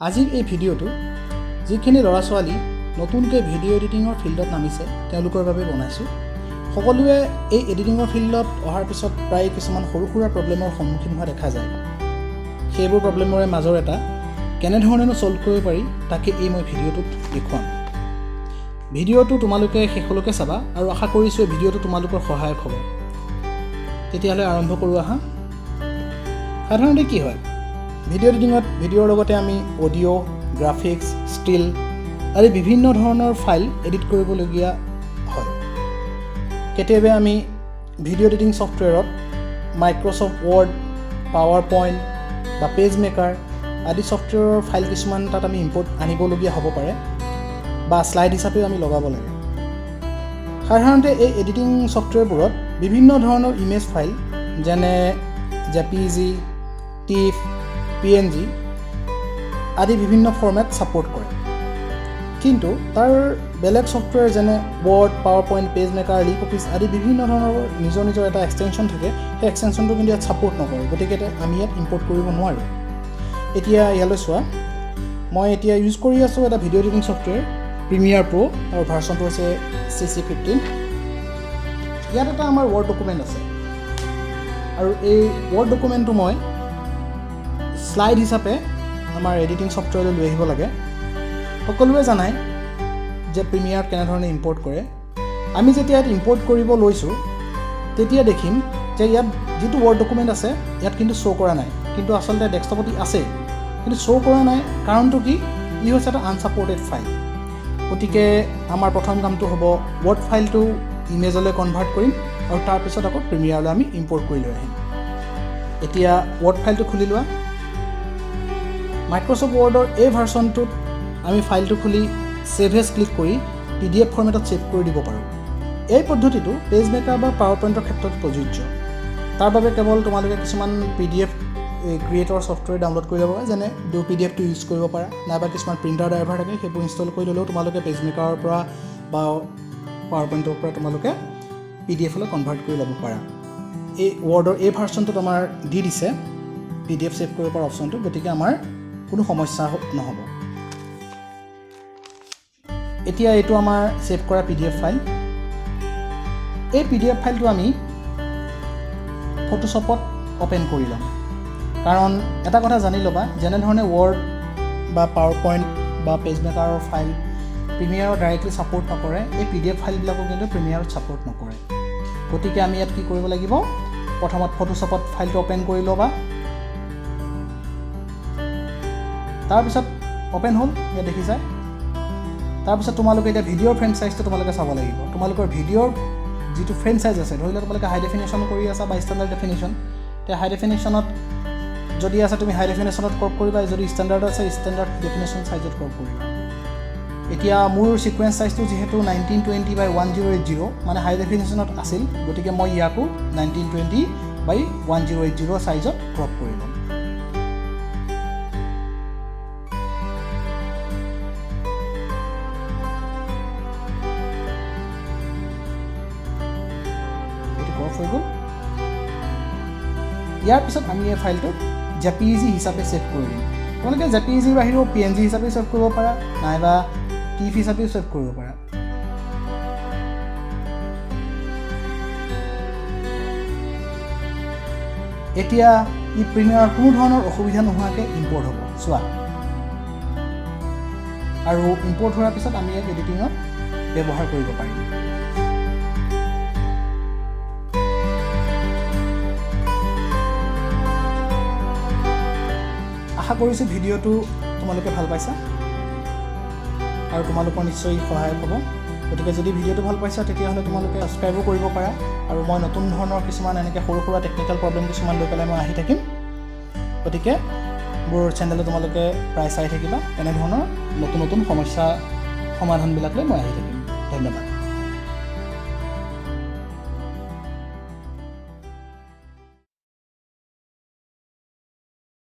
আজিৰ এই ভিডিঅ'টো যিখিনি ল'ৰা ছোৱালী নতুনকৈ ভিডিঅ' এডিটিঙৰ ফিল্ডত নামিছে তেওঁলোকৰ বাবে বনাইছোঁ। সকলোৱে এই এডিটিঙৰ ফিল্ডত অহাৰ পিছত প্ৰায় কিছুমান সৰু সুৰা প্ৰব্লেমৰ সন্মুখীন হোৱা দেখা যায়। সেইবোৰ প্ৰব্লেমৰে মাজৰ এটা কেনেধৰণেনো ছল্ভ কৰিব পাৰি, তাকে এই মই ভিডিঅ'টোত দেখুৱাম। ভিডিঅ'টো তোমালোকে শেষলৈকে চাবা আৰু আশা কৰিছোঁ এই ভিডিঅ'টো তোমালোকৰ সহায়ক হ'ব। তেতিয়াহ'লে আৰম্ভ কৰোঁ আহা। সাধাৰণতে কি হয়, ভিডিঅ' এডিটিঙত ভিডিঅ'ৰ লগতে আমি অডিঅ', গ্ৰাফিক্স, ষ্টিল আদি বিভিন্ন ধৰণৰ ফাইল এডিট কৰিবলগীয়া হয়। কেতিয়াবা আমি ভিডিঅ' এডিটিং ছফ্টৱেৰত মাইক্ৰ'ছফ্ট ৱৰ্ড, পাৱাৰ পইণ্ট বা পেজ মেকাৰ আদি ছফ্টৱেৰৰ ফাইল কিছুমান তাত আমি ইম্পৰ্ট আনিবলগীয়া হ'ব পাৰে বা শ্লাইড হিচাপেও আমি লগাব লাগে। সাধাৰণতে এই এডিটিং ছফ্টৱেৰবোৰত বিভিন্ন ধৰণৰ ইমেজ ফাইল যেনে জেপিজি, টিফ, পিএনজি আদি বিভিন্ন ফৰ্মেট ছাপোৰ্ট কৰে। কিন্তু তাৰ বেলেগ ছফ্টৱেৰ যেনে word, power point, page maker, lip office আদি বিভিন্ন ধৰণৰ নিজৰ নিজৰ এটা এক্সটেনশ্যন থাকে। সেই এক্সটেনশ্যনটো কিন্তু ইয়াত ছাপোৰ্ট নকৰে, গতিকে আমি ইয়াত ইম্পৰ্ট কৰিব নোৱাৰোঁ। এতিয়া ইয়ালৈ চোৱা, মই এতিয়া ইউজ কৰি আছোঁ এটা ভিডিঅ' এডিটিং ছফ্টৱেৰ প্ৰিমিয়াৰ প্ৰ' আৰু ভাৰ্চনটো হৈছে CC 15। ইয়াত এটা আমাৰ ৱৰ্ড ডকুমেণ্ট আছে আৰু এই ৱৰ্ড ডকুমেণ্টটো মই শ্লাইড হিচাপে আমাৰ এডিটিং ছফ্টৱেৰলৈ লৈ আহিব লাগে। সকলোৱে জানাই যে প্ৰিমিয়াৰত কেনেধৰণে ইম্পৰ্ট কৰে। আমি যেতিয়া ইয়াত ইম্পৰ্ট কৰিব লৈছোঁ, তেতিয়া দেখিম যে ইয়াত যিটো ৱৰ্ড ডকুমেণ্ট আছে, ইয়াত কিন্তু শ্ব' কৰা নাই। কিন্তু আচলতে ডেস্কটপত আছে, কিন্তু শ্ব' কৰা নাই। কাৰণটো কি? ই হৈছে এটা আনছাপৰ্টেড ফাইল। গতিকে আমাৰ প্ৰথম কামটো হ'ব ৱৰ্ড ফাইলটো ইমেজলৈ কনভাৰ্ট কৰিম আৰু তাৰপিছত আকৌ প্ৰিমিয়াৰলৈ আমি ইম্পৰ্ট কৰি লৈ আহিম। এতিয়া ৱৰ্ড ফাইলটো খুলি লোৱা। মাইক্ৰ'ছফ্ট ৱৰ্ডৰ এই ভাৰ্চনটোত আমি ফাইলটো খুলি ছেভ এজ ক্লিক কৰি পিডিএফ ফৰ্মেটত ছেভ কৰি দিব পাৰোঁ। এই পদ্ধতিটো পেজ মেকাৰ বা পাৱাৰ পইণ্টৰ ক্ষেত্ৰত প্ৰযোজ্য। তাৰ বাবে কেৱল তোমালোকে কিছুমান পিডিএফ ক্ৰিয়েটৰ ছফ্টৱেৰ ডাউনলোড কৰি ল'ব পাৰা, যেনে do পিডিএফটো ইউজ কৰিব পাৰা, নাইবা কিছুমান প্ৰিণ্টাৰ ড্ৰাইভাৰ থাকে, সেইবোৰ ইনষ্টল কৰি ল'লেও তোমালোকে পেজ মেকাৰৰ পৰা বা পাৱাৰ পইণ্টৰ পৰা তোমালোকে পিডিএফলৈ কনভাৰ্ট কৰি ল'ব পাৰা। এই ৱৰ্ডৰ এই ভাৰ্চনটোত আমাৰ দি দিছে পিডিএফ ছেভ কৰিব পৰা অপশ্যনটো, গতিকে আমাৰ কোনো সমস্যা নহ'ব। এতিয়া এইটো আমাৰ ছেভ কৰা পিডিএফ ফাইল। এই পিডিএফ ফাইলটো আমি ফটোশ্বপত অ'পেন কৰি ল'ম। কাৰণ এটা কথা জানি ল'বা, যেনেধৰণে ৱৰ্ড বা পাৱাৰ পইণ্ট বা পেজ মেকাৰৰ ফাইল প্ৰিমিয়াৰত ডাইৰেক্টলি ছাপোৰ্ট নকৰে, এই পিডিএফ ফাইলবিলাকো কিন্তু প্ৰিমিয়াৰত ছাপোৰ্ট নকৰে। গতিকে আমি ইয়াত কি কৰিব লাগিব? প্ৰথমত ফটোশ্বপত ফাইলটো অ'পেন কৰি ল'বা। তাৰপিছত অ'পেন হ'ল, ইয়াত দেখিছাই। তাৰপিছত তোমালোকে এতিয়া ভিডিঅ'ৰ ফ্ৰেম চাইজটো তোমালোকে চাব লাগিব। তোমালোকৰ ভিডিঅ'ৰ যিটো ফ্ৰেম চাইজ আছে, ধৰি লোৱা তোমালোকে হাই ডেফিনেশ্যন কৰি আছা বা ষ্টেণ্ডাৰ্ড ডেফিনেশ্যন। এতিয়া হাই ডেফিনেশ্যনত যদি আছে, তুমি হাই ডেফিনেশ্যনত ক্ৰপ কৰিবা। যদি ষ্টেণ্ডাৰ্ড আছে, ষ্টেণ্ডাৰ্ড ডেফিনেশ্যন চাইজত ক্ৰপ কৰিবা। এতিয়া মোৰ ছিকুৱেঞ্চ চাইজটো যিহেতু 1920 by 1080, মানে হাই ডেফিনেশ্যনত আছিল, গতিকে মই ইয়াকো 1920 by 1080 চাইজত ক্ৰপ কৰি ল'ম। এইটো ক্ৰপ হৈ গ'ল। ইয়াৰ পিছত আমি এই ফাইলটো জেপিজি হিচাপে ছেভ কৰি দিম। তোমালোকে জেপিজিৰ বাহিৰেও পিএনজি হিচাপে ছেভ কৰিব পাৰা, নাইবা টিফ হিচাপেও ছেভ কৰিব পাৰা। এতিয়া ই প্ৰিমিয়াৰৰ কোনো ধৰণৰ অসুবিধা নোহোৱাকৈ ইম্পৰ্ট হ'ব, চোৱা। আৰু ইম্পৰ্ট হোৱাৰ পিছত আমি ইয়াক এডিটিঙত ব্যৱহাৰ কৰিব পাৰিম। আশা কৰিছোঁ ভিডিঅ'টো তোমালোকে ভাল পাইছা আৰু তোমালোকৰ নিশ্চয় সহায়ক হ'ব। গতিকে যদি ভিডিঅ'টো ভাল পাইছা, তেতিয়াহ'লে তোমালোকে ছাবস্ক্ৰাইবো কৰিব পাৰা। আৰু মই নতুন ধৰণৰ কিছুমান এনেকৈ সৰু সুৰা টেকনিকেল প্ৰব্লেম কিছুমান লৈ পেলাই মই আহি থাকিম। গতিকে মোৰ চেনেলটো তোমালোকে প্ৰায় চাই থাকিবা। এনেধৰণৰ নতুন নতুন সমস্যা সমাধানবিলাক লৈ মই আহি থাকিম। ধন্যবাদ।